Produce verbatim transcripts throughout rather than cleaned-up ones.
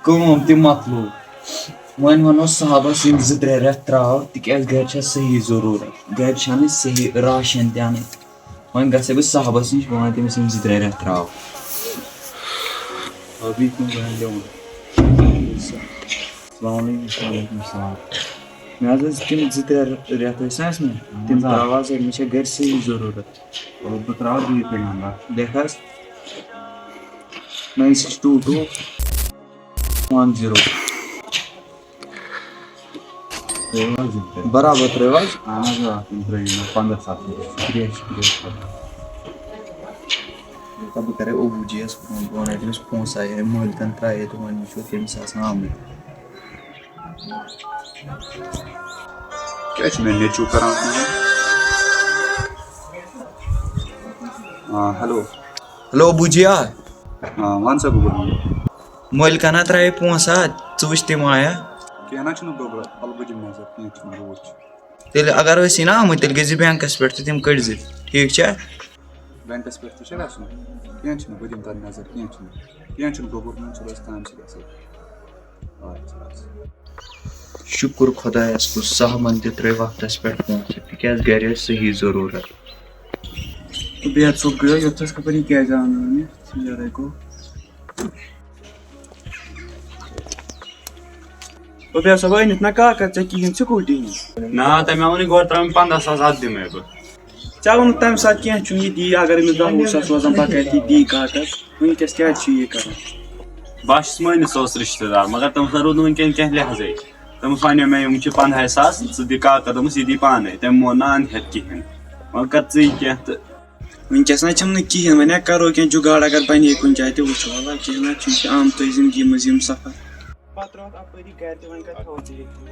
کٲم تہِ مۄکلو۔ وۄنۍ وَنو صاحبَس یِم زٕ ترٛےٚ رٮ۪تھ ترٛاو، تِکیٛازِ گَرِ چھےٚ صحیح ضروٗرت، گَرِ چھَنہٕ صحیح راشن تہِ اَنٕنۍ۔ وۄنۍ گژھے بہٕ صاحبَس نِش، بہٕ وَنہٕ تٔمِس یِم زٕ ترٛےٚ رٮ۪تھ ترٛاو۔ السلام علیکم۔ وعلیکم السلام۔ مےٚ حظ ٲسۍ تِم زٕ ترٛےٚ رٮ۪تھ ٲسۍ نہ ٲسۍ مےٚ، تِم اہن حظ۔ ترٛاو حظ، مےٚ چھےٚ گَرِ صحیح ضروٗرت۔ اور بہٕ ترٛاوٕ بیٚیہِ تۄہہِ نمبر۔ لیکھ حظ، nine six two two one zero۔ ترٛٲیِو حظ یِم تۄہہِ۔ برابر ترٛٲیِو حظ۔ اہن حظ، آ، تِم ترٛٲیِو مےٚ پنٛداہ ساس رۄپیہِ۔ شُکریہ، شُکریہ خۄدایَس۔ یوٗتاہ بہٕ کَرے ابوٗ جِیَس فون، بہٕ وَنَے تٔمِس پونٛسہٕ آیہِ، أمۍ مٲلکَن ترٛایے تہٕ وۄنۍ وٕچھو کٔمِس آسان آمٕتۍ۔ کیٛاہ چھُ مےٚ نیٚچوٗ کَران فون؟ آ، ہیلو۔ ہیلو، ابوٗ جِیا۔ آ، وَن سا، گوٚبُر۔ مٲلکَن ہا ترٛایے پونٛسہٕ ہا، ژٕ وٕچھ تِم آیا۔ کینٛہہ نہ چھُنہٕ، گوٚبرا، وَلہٕ بہٕ دِمہٕ نظر، کینٛہہ چھُنہٕ، بہٕ وٕچھٕ۔ تیٚلہِ اگر ٲسی نا آمٕتۍ، تیٚلہِ گٔژھۍ زِ بینکَس پٮ۪ٹھ تہٕ تِم کٔڑۍ زِ، ٹھیٖک چھا؟ بینکَس پٮ۪ٹھ تہِ چھا گژھُن؟ کینٛہہ چھُنہٕ، بہٕ دِمہٕ تَتھ نظر، کینٛہہ چھُنہٕ، کینٛہہ چھُنہٕ، گوٚبُر، وۄنۍ چھُ اَسہِ کامہِ سۭتۍ اَصٕل۔ اچھا، اچھا۔ شُکُر خۄدایَس کُن، صاحبَن تہِ ترٛٲے وقتَس پٮ۪ٹھ پونٛسہٕ، تِکیٛازِ گَرِ ٲسۍ صحیح ضروٗرت۔ بیٚیہِ ژوٚپ گٔیو یوٚتَس، خبر یہِ کیٛازِ آو نہٕ وٕنہِ، یہِ لَڑٲے گوٚو۔ عُبید صٲب، أنِتھ نہ کاکد ژےٚ کِہیٖنۍ سکوٗٹی ہِنٛز؟ نہ، تٔمۍ ہا ووٚنُے گۄڈٕ ترٛاوٕنۍ پنٛداہ ساس، اَتھ دِمَے بہٕ۔ ژےٚ ووٚنُتھ تَمہِ ساتہٕ کینٛہہ چھُنہٕ، یہِ دی، اگر أمِس دَہ وُہ ساس سوزان، پَتہٕ کَتہِ دی کاکد؟ وٕنکیٚس کیٛازِ چھُ یہِ کَران؟ بہٕ ہا چھُس مٲنِس اوس رِشتہٕ دار، مگر تٔمِس نہ روٗد نہٕ وٕنکیٚن کینٛہہ لحاظے۔ تٔمِس وَنیو مےٚ، یِم چھِ پنٛدہَے ساس، ژٕ دِ کاکد، دوٚپمَس، یہِ دی پانَے۔ تٔمۍ مون نہٕ اَنٛد ہٮ۪تھ کِہیٖنۍ۔ وۄنۍ کَر ژٕے کینٛہہ تہٕ۔ وٕنکیٚس نہ چھِم نہٕ کِہیٖنۍ، وۄنۍ ہا کَرو کینٛہہ جُگاڑ، اگر بَنے کُنہِ جایہِ تہِ وٕچھو۔ وَلہٕ کینٛہہ نہ چھُنہٕ، یہِ چھِ آمتُے زِندگی منٛز یِم سفر۔ پَتہٕ ترٛاوَتھ اَپٲری گَرِ تہِ، وۄنۍ کَتہِ تھاوَتھ ژٕ ییٚتہِ؟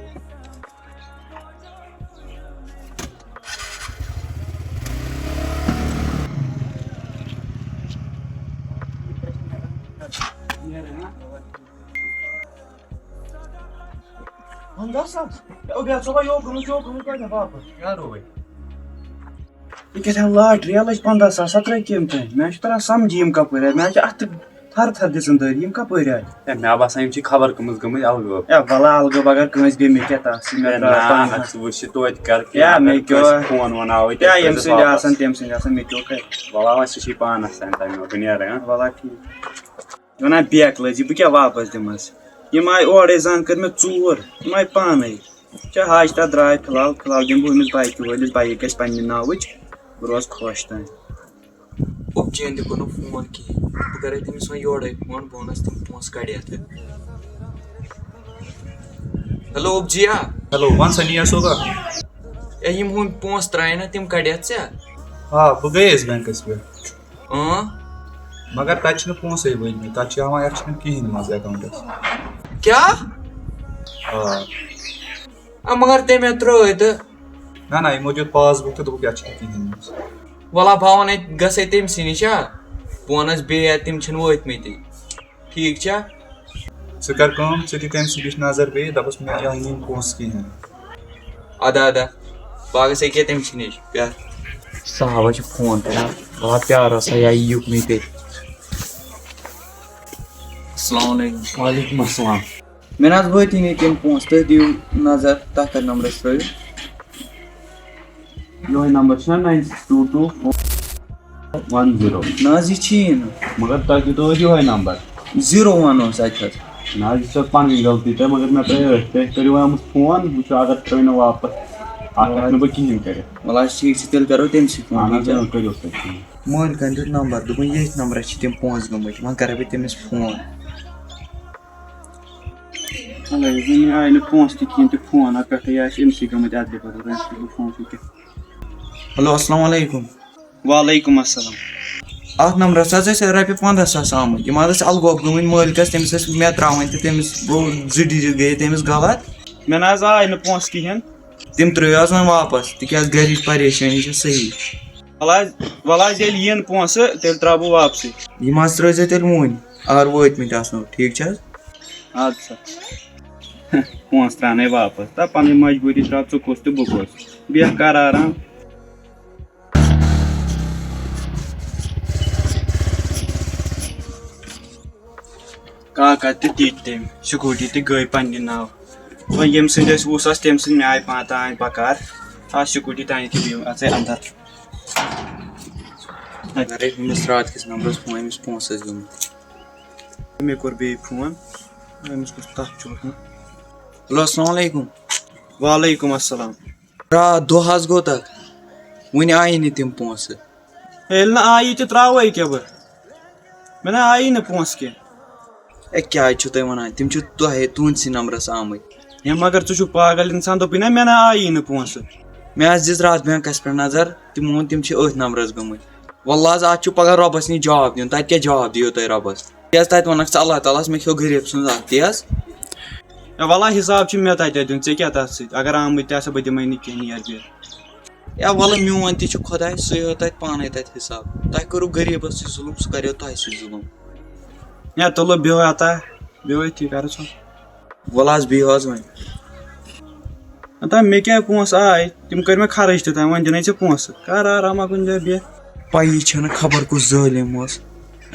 پنٛداہ ساس؟ ہے، عُبید صٲبا، یوکُن، یوکُن، یہِ کَتہِ واپَس؟ یارو بھائی۔ یہِ کیٛاہ تام لاٹری، یہِ لٔج پنٛداہ ساس، سۄ ترٛٲے کٔمۍ تام؟ مےٚ چھُ تران سَمجھی یِم کَپٲرۍ آے، مےٚ چھِ اَتھٕ تھَر تھَر دِژٕن دٲری، یِم کَپٲرۍ آے؟ ہے، مےٚ باسان، یِم چھِ خبر کٔمِس گٔمٕتۍ الگٲب۔ ہے، وَلہٕ الگٲب اگر کٲنٛسہِ گٔے، مےٚ کیٛاہ تَس، مےٚ ہے، ترٛٲو نہ، پنٛداہ۔ ژٕ وٕچھ یہِ توتہِ کَر کینٛہہ، یا اگر مےٚ کیٛاہ؟ کٲنٛسہِ فون وون آوٕے، یا تیٚلہِ ییٚمہِ کٔرۍزِ سٕنٛدِ واپَس۔ آسَن، تٔمۍ سٕنٛدِ آسَن، مےٚ کیٛاہ کَرِ؟ وَلہٕ وۄنۍ سُہ چھُے پانَس تام، تَمیُک، بہٕ نیرٕ، ہاں؟ وَلہٕ ٹھیٖک۔ یہِ وَنان بیکھ لٔج، بہٕ کیٛاہ واپَس دِمَس؟ یِم آے اورَے، زَن کٔر مےٚ ژوٗر، یِم آے پانَے۔ چا حاج تَتھ درٛاے فِلحال، فِلحال دِمہٕ بہٕ أمِس بایکہِ وٲلِس، بایِک گژھِ پنٛنہِ ناوٕچ، بہٕ روزٕ خۄش تام۔ اوٚبجِیَن تہِ کوٚر نہٕ فون کِہیٖنۍ، بہٕ کَرَے تٔمِس وۄنۍ یورَے فون، بہٕ وَنَس تِم پونٛسہٕ کَڑِ اَتھٕ۔ ہیلو اوٚبجِیا۔ ہیلو، وَن سا نِیا صٲبا۔ اے، یِم ہُم پونٛسہٕ ترٛایے نہ، تِم کَڑِ اَتھ ژےٚ؟ آ، بہٕ گٔیَس بینکَس پٮ۪ٹھ۔ اۭں۔ مگر تَتہِ چھِنہٕ پونٛسَے وٲتمٕتۍ، تَتہِ چھِ ہاوان یَتھ چھِنہٕ کِہیٖنۍ منٛز اٮ۪کاوُنٛٹَس۔ کیٛاہ؟ آ۔ آ، مگر تٔمۍ ہا ترٛٲے تہٕ۔ نہ، نہ، یِمو دیُت پاس بُک تہٕ دوٚپُکھ، یَتھ چھِنہٕ کِہیٖنۍ منٛز۔ وَلہ، بہٕ ہاوَن اَتہِ، گژھَے تٔمۍ سٕے نِش، ہا؟ بہٕ وَنَس بیٚیہِ، اَتہِ تِم چھِنہٕ وٲتمٕتی۔ ٹھیٖک چھا؟ ژٕ کر کٲم، ژٕ دِ تٔمۍ سٕے نِش نظر بیٚیہِ، دَپُس مےٚ یہِ ہا نِیِم پونٛسہٕ کِہیٖنۍ۔ اَدٕ، اَدٕ، بہٕ ہا گژھٕ ییٚکیٛاہ تٔمۍ سٕے نِش، بیٚہہ۔ صاحبَس چھِ فون کَران، وَلہٕ پیٛارو سا، یا یہِ یُکنُے تیٚلہِ۔ السلام علیکم۔ وعلیکم السلام۔ مےٚ نہ حظ وٲتی نہٕ تِم پونٛسہٕ، تُہۍ دِیِو نظر، تَتھ کَتھ نمبرَس ترٛٲیِو۔ یِہوٚے نمبر چھُنہ، nine six two two four one zero؟ نہ حظ، یہِ چھِی نہٕ۔ مگر تۄہہِ دیُتوُ اَسہِ یِہوٚے نمبر۔ Zero one اوس اَتہِ حظ۔ نہ حظ، یہِ چھِ پَنٕنۍ غلطی تۄہہِ، مگر مےٚ ترٛٲے أتھۍ۔ تۄہہِ کٔرِو آمُژ فون، وٕچھِو، اگر ترٛٲیِو نہٕ واپَس، اَتھ ہٮ۪کہٕ نہٕ بہٕ کِہیٖنۍ کٔرِتھ۔ وَلہٕ حظ، ٹھیٖک چھِ، تیٚلہِ کَرو تٔمۍ سٕے فون، اَہَن ٹھیٖک حظ، چھا؟ اۭں، کٔرِو تُہۍ فون۔ مٲلکَن دیُت نمبر، دوٚپُن، ییٚتھۍ نمبرَس چھِ تِم پونٛسہٕ گٔمٕتۍ، وۄنۍ کَرَے بہٕ تٔمِس فون۔ اَلَے، وٕنہِ آے نہٕ پونٛسہٕ تہِ کِہیٖنۍ تہِ، فون ہا پٮ۪ٹھَے آسہِ أمۍ سٕے گٔمٕتۍ اَدلہِ بدل، تٔمۍ سٕے گوٚو فون تہِ کیٛاہ۔ ہیلو، السلام علیکم۔ وعلیکم السلام۔ اَتھ نمبرَس حظ ٲسۍ رۄپیہِ پنٛداہ ساس آمٕتۍ، یِم حظ ٲسۍ الگوب گٔمٕتۍ مٲلکَس، تٔمِس ٲسۍ مےٚ ترٛاوٕنۍ تہٕ تٔمِس گوٚو زٕ digit گٔیے تٔمِس غلط۔ مےٚ نہ حظ آے نہٕ پونٛسہٕ کِہیٖنۍ۔ تِم ترٛٲیِو حظ وۄنۍ واپَس، تِکیٛازِ گَرِچ پریشٲنی چھِ صحیح۔ وَلہٕ حظ، وَلہٕ حظ، ییٚلہِ یِن پونٛسہٕ، تیٚلہِ ترٛاوٕ بہٕ واپسٕے۔ یِم حظ ترٛٲیزیو تیٚلہِ وٕنۍ، اگر وٲتۍ مٕتۍ آسنو، ٹھیٖک چھِ حظ؟ اَدٕ سا۔ پونٛسہٕ ترٛاونَے واپَس۔ دَپ پَنٕنۍ مجبوٗری ترٛاو، ژٕ کُس تہٕ بہٕ کُس۔ بیٚہہ کَر آرام۔ آ، کَتہِ تہِ تہِ تٔمۍ سکوٗٹی تہِ گٔے پننہِ ناو۔ وۄنۍ ییٚمہِ سٕنٛدۍ أسۍ وُہ ساس، تَمہِ سٕنٛدۍ مےٚ آیہِ پانٛژھ تام بکار۔ آ، سکوٗٹی تام یہِ کہِ بِہِو اَژَے اَندر۔ اَگرے أمِس راتھ کِس نمبرَس فون، أمِس پونٛسہٕ ٲسۍ گٔمٕتۍ۔ مےٚ کوٚر بیٚیہِ فون، أمِس کُس تَتھ چھُ ووٚتھمُت۔ ہیلو، السلام علیکم۔ وعلیکم السلام۔ راتھ دۄہ حظ گوٚو تَتھ، وُنہِ آیی نہٕ تِم پونٛسہٕ۔ ییٚلہِ نہٕ آیی تہِ ترٛاوَے کیٛاہ بہٕ؟ مےٚ نہ آیی نہٕ پونٛسہٕ کینٛہہ۔ اے، کیٛازِ چھِو تُہۍ وَنان؟ تِم چھِ تۄہے، تُہٕنٛدسٕے نمبرَس آمٕتۍ۔ ہے، مگر ژٕ چھُکھ پاگل اِنسان، دوٚپُے نہ مےٚ نہ آیی نہٕ پونٛسہٕ۔ مےٚ حظ دِژ راتھ بینکَس پٮ۪ٹھ نظر، تِمو ووٚن تِم چھِ أتھۍ نمبرَس گٔمٕتۍ۔ وَلہٕ حظ، اَتھ چھُ پَگاہ رۄبَس نِش جواب دیُن، تَتہِ کیٛاہ جواب دِیِو تُہۍ رۄبَس؟ تِکیٛازِ تَتہِ ووٚنُکھ ژٕ اللہ تعالیٰ ہَس، مےٚ کھیوٚو غریٖب سُنٛد اَکھ تیز۔ ہے وَلہٕ حساب چھُ مےٚ تَتہِ دیُن، ژےٚ کیٛاہ تَتھ سۭتۍ؟ اگر آمٕتۍ تہِ آسہٕ، بہٕ دِمَے نہٕ کینٛہہ، نیر بیٚیہِ۔ یا وَلہٕ، میون تہِ چھُ خۄداے، سُے ہیوٚو تَتہِ پانَے تَتہِ حِساب۔ تۄہہِ کوٚروُ غریٖبَس سۭتۍ ظُلُم، سُہ کَریو تۄہہِ سۭتۍ ظُلُم۔ یا تُلو بیٚہو اَتا، بیٚہو أتھی کَرٕ ژٕ۔ وَلہٕ حظ، بِہِو حظ وۄنۍ۔ اَتا مےٚ کیٛاہ پونٛسہٕ آے، تِم کٔرۍ مےٚ خرٕچ تہِ تام، وۄنۍ دِنے ژےٚ پونٛسہٕ۔ کَر آراما کُنہِ جایہِ بیٚہہ۔ پَیی چھَنہٕ خبر کُس ظٲلِم اوس،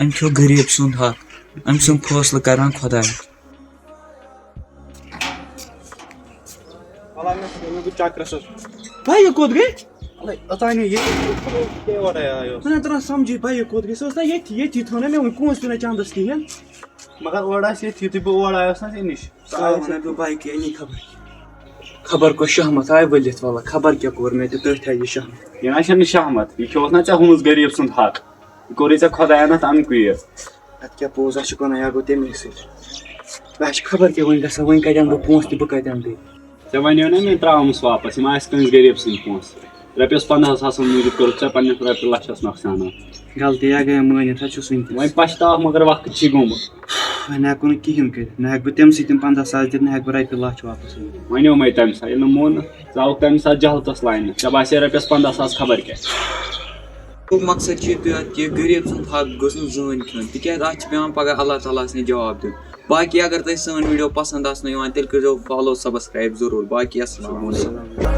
أمۍ کھیوٚو غریٖب سُنٛد حق، أمۍ سُنٛد فٲصلہٕ کَران خۄداے۔ وَلہٕ مےٚ سۭتۍ گوٚو چکرَس حظ۔ بھائی، یہِ کوٚت گٔے؟ وَلہٕ اوٚتانۍ یہِ کیٛاہ اورَے آیوس۔ مےٚ نہ تران سَمجھی، بھائی، یہِ کوٚت گٔے؟ سُہ اوس نہ ییٚتھی، ییٚتھی تھوٚو نہ مےٚ وٕنہِ پونٛسہٕ تہِ نہ چندَس کِہیٖنۍ۔ مگر اورٕ آسہِ ییٚتھی، یُتھُے بہٕ اورٕ آیوس نہ ژےٚ نِش۔ سُہ آو وَنان بہٕ بھائی کہِ أنی خبر۔ خبر کۄس شہمت آے ؤلِتھ، وَلہٕ خبر کیٛاہ کوٚر مےٚ تہِ تٔتھۍ آیہِ یہِ شہمت۔ یہِ نہ چھَنہٕ شہمت، یہِ کھیوٚوُس نہ ژےٚ ہُمِس غریٖب سُنٛد حق۔ یہِ کوٚرُے ژےٚ خۄدایَن اَتھ اَنکُے یہِ۔ اَتھ کیٛاہ پوٚز، اَسہِ چھُ گۄناہ، یہِ گوٚو تَمے سۭتۍ۔ اَسہِ چھِ خبر کیٛاہ وۄنۍ گژھان، وۄنۍ کَتٮ۪ن بہٕ پونٛسہٕ تہِ بہٕ کَتٮ۪ن دِمہٕ۔ ژےٚ وَنیو نہ مےٚ ترٛاوَمَس واپَس، یِم آسہِ کٲنٛسہِ غریٖب سٕنٛدۍ پونٛسہٕ۔ رۄپیَس پنٛداہ ساسَن موٗجوٗب کوٚرُتھ ژےٚ پنٛنِس رۄپیہِ لَچھَس نۄقصان۔ غلطی ہا گٔے، مٲنِتھ ہا چھُس وٕنہِ تہِ۔ وۄنۍ پَشتاو، مگر وقت چھی گوٚمُت۔ وۄنۍ ہٮ۪کو نہٕ کِہیٖنۍ کٔرِتھ، نہ ہٮ۪کہٕ بہٕ تٔمۍ سٕے تِم پنٛداہ ساس دِتھ، نہ ہٮ۪کہٕ بہٕ رۄپیہِ لَچھ واپَس أنِتھ۔ وَنیو مَے تَمہِ ساتہٕ، ییٚلہِ نہٕ مون نہٕ، ژٕ آوُکھ تَمہِ ساتہٕ جہلتَس لاینہٕ، ژےٚ باسے رۄپیَس پنٛداہ ساس خبر کیٛاہ۔ اَمیُک مقصد چھُ یہِ کہِ غریٖب سُنٛد حق گوٚژھ نہٕ زٕہٕنۍ کھیوٚن، تِکیٛازِ اَتھ چھِ پٮ۪وان پَگاہ اللہ تعالیٰ ہَس نِش جواب دیُن۔ باقٕے اگر تۄہہِ سٲنۍ video پسنٛد آسنو یِوان، تیٚلہِ کٔرۍزیو follow، subscribe ضروٗر۔ باقٕے السلام علیکم۔